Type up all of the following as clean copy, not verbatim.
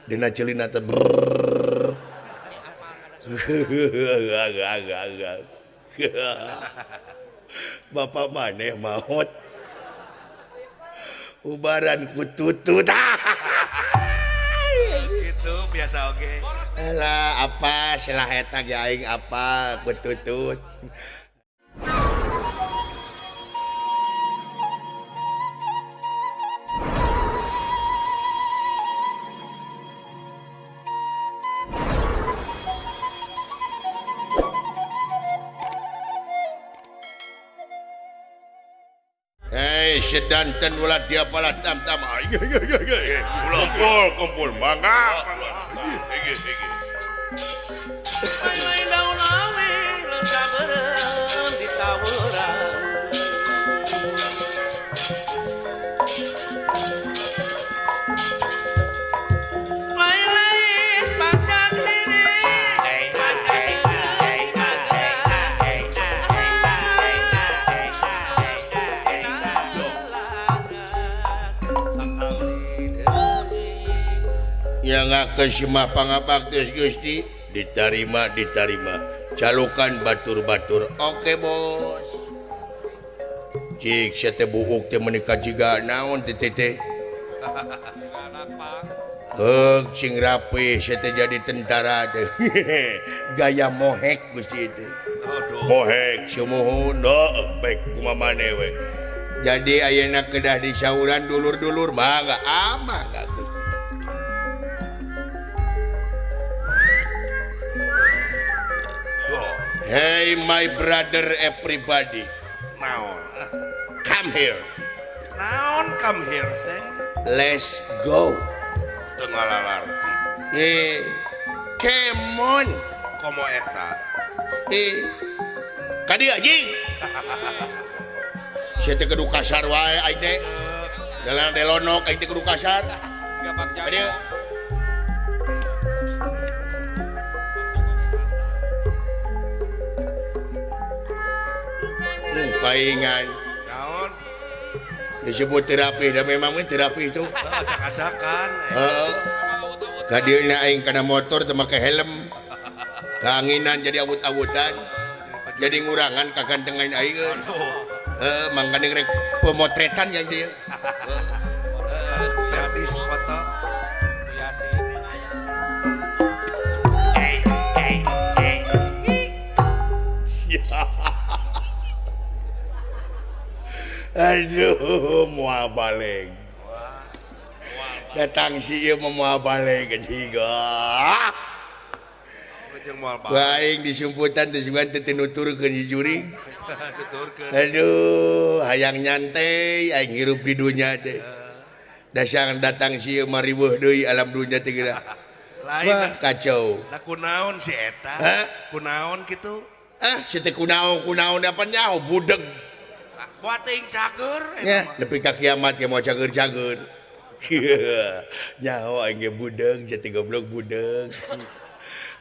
Dina ceulina teh Bapak maneh maot ubaran ku tutut. Gitu biasa oge. Alah apa salah eta ge aing apa ku tutut. Hei sedanten ulah dia pala tam-tam. Kumpul kumpul mangga. Nyangakeun semah pangabaktos Gusti ditarima ditarima calukan batur-batur oke bos cik sia teh buuk teh meuni kajiga naon teh teh heuk cing rapi sia teh jadi tentara teh gaya mohek Gusti teh mohek sumuhun baik kumaha maneh we jadi ayeuna kedah disauran dulur-dulur mangga amah Gusti. Hey my brother everybody. Naon? Come here. Naon come here teh? Let's go. Teu ngalalarti. Come on. Komo eta? Ka dieu anjing. Sia teh kudu kasar wae aing teh. Dalan delonok aing teh kudu kasar. Ka dieu. Paingan naon disebut terapi dan memang terapi itu acak-acakan. Heeh. Ka dieuna aing kana motor teu make helm. Kaanginan jadi awut-awutan. Jadi ngurangan kagantengan aing. Heeh, mangkaning rek pemotretan yang dia. Kupertis foto. Aduh, moal balik. Datang si ieu mah moal balik jiga. Aing disumputan teh sugan teh nuturkeun si jurig. Aduh, hayang nyantai aing hirup di dunya teh. Dasar datang si ieu mah riweuh deui alam dunya teh geura. Wah, kacau. Lah kunaon si eta? Kunaon kitu? Ah, si teh kunaon kunaon apa nyaho budeg. Buat ting cager ya, nepi ka kiamat ge mau cager-cager. Nyaho aing ge budeg, jadi goblok budeg.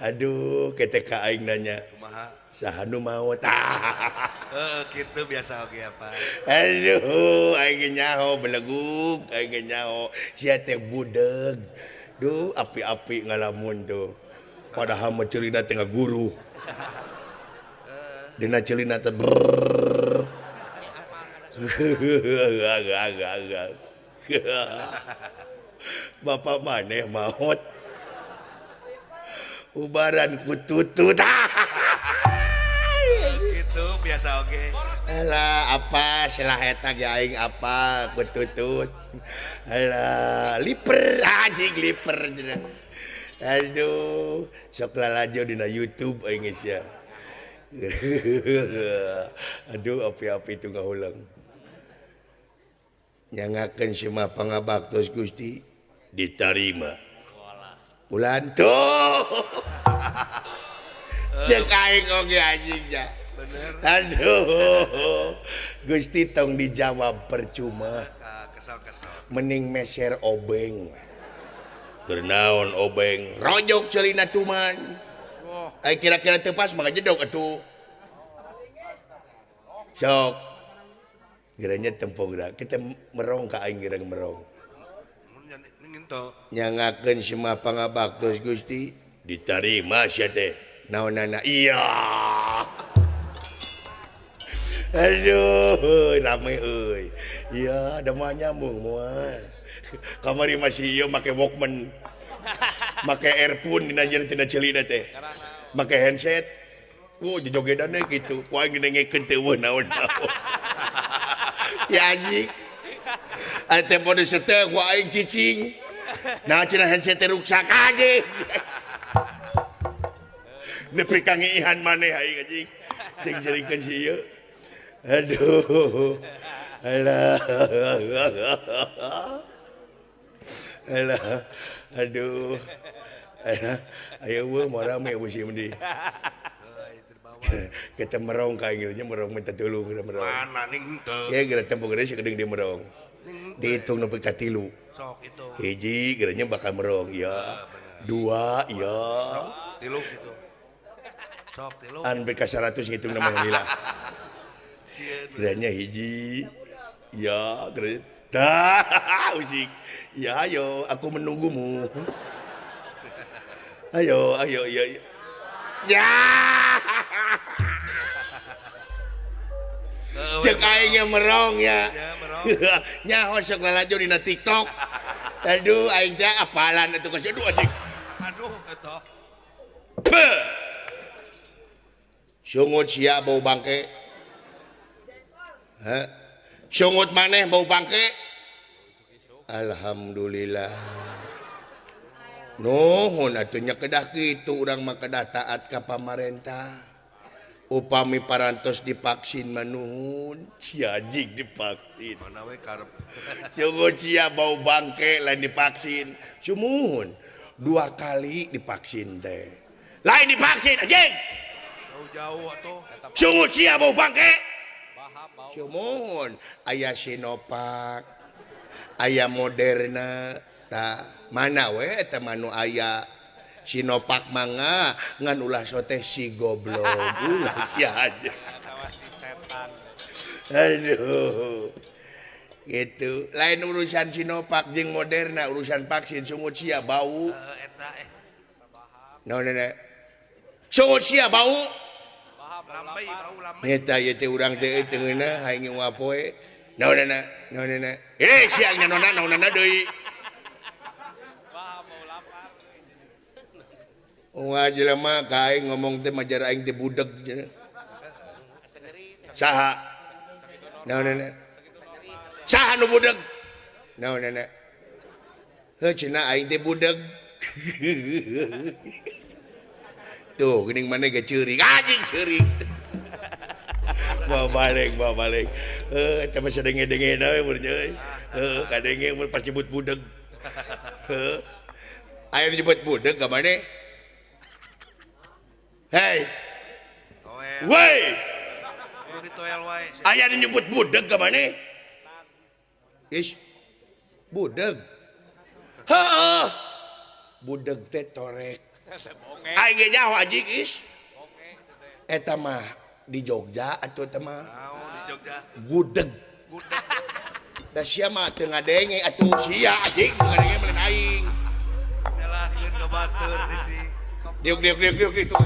Aduh, ketek ka aing nanya. Kumaha? Saha nu maot? Heeh, kitu biasa oge apa. Aduh, aing ge nyaho belegug, aing ge nyaho sia teh budeg. Duh, api-api ngalamun tuh. Padahal mah ceulina teh ngaguru. Dina ceulina teh Bapak maneh maot ubaran ku tutut. Gitu biasa oge. Alah apa salah eta ge aing apa ku tutut. Alah liper anjing liper. Aduh, sok lalajo dina YouTube aing geus ya. Aduh api-api itu ngahulang. Nyangakeun semah pangabaktos Gusti ditarima. Ulan tuh. Cek aing oge anjing nya. Bener. Aduh. Gusti tong dijawab percuma. Kesel-kesel. Mending meser obeng. Keur naon obeng? Rojok ceulina tuman. Ai kira-kira teu pas mah jedog atuh. Sok. Geranya tempo gerak. Kita merong ka aing gerang merong. Nyangakeun semua pangabaktos Gusti ditarima sia teh. Naonana? Iya. Aduh, rame euy. Iya, da moal nyambung moal. Kamari masih ieu make Walkman. Make earphone dina jeung tina ceulina teh. Make handset. Wuh, jogedanna kitu. Ku aing didengekeun teh eueuh naon-naon. Ya anjing. Aya tempo disetel ku aing cicing. Nah cenah handset teh ruksak anjing. Nepi ka ngiihan maneh aing anjing. Sing jerikeun si ieu. Aduh. Alah. Alah. Aduh. Alah. Ayo eueuh moal rame eueuh si mending. Kita merong ka aing nya merong minta tulung kita merong. Mana ning teu. Ya geura tempo gede sakedeung di merong. Dihitung nepi ka 3. Sok itu. Hiji geranya bakal merong ya. Dua ya. Tilu gitu. Sok tilu. An BK 100 ngitung nama lila. Geranya hiji. Ya, geranya. Dah, usik. Ya ayo, aku menunggumu. Ayo, ayo, ya. Ya. Cek aing merong ya. Nyaho sok lalajo dina TikTok. Aduh aing teh apalan atuh geus aduh anjing. Aduh eta. Sungut sia bau bangke. Heh. Sungut maneh bau bangke. Alhamdulillah. Nuhun atuh nya kedah kitu urang mah kedah taat ka pamarentah. Upami parantos divaksin manuhun sia anjing divaksin mana we karep sungut sia bau bangke lain divaksin sumuhun 2 kali divaksin teh lain divaksin anjing jauh-jauh atuh sungut sia bau bangke sumuhun aya Sinovac aya Moderna ta mana we eta manu aya Sinovac mangga ngan ulah sote si goblok ulah sia aja. Aduh. Gitu. Lain urusan Sinovac jeung Moderna, urusan vaksin sungut sia bau. Eta eh. Naon nenek? Sungut sia bau. Lambai bau lambai. Eta ieu teh urang teh teu ngeunah aing unggal poe. Naon nenek? Naon nenek? Eh sia naonna naonna deui. Wah jelema ka aing ngomong teh majar aing teh budeg cenah. Saha? Naon nenek? Saha nu budeg? Naon nenek? Heuh cenah aing teh budeg. Tuh geuning maneh ge ceurik, anjing ceurik. Bawa balik, bawa balik. Heuh eta mah sadenge-denge we mun euy. Heuh kadenge mun pas nyebut budeg. Heuh. Aya nyebut budeg ka maneh? Hei, woi, aya nyebut budeg ka maneh? Ish, budeg. Heeh. Budeg teh torek. Aing ge nyaho anjing is. Eta mah di Jogja atuh eta mah. Di Jogja. Gudeg. Da sia mah teu ngadenge atuh sia anjing teu ngadenge meureun aing. Nyalahkeun ka batur di si. Diuk diuk diuk diuk diuk.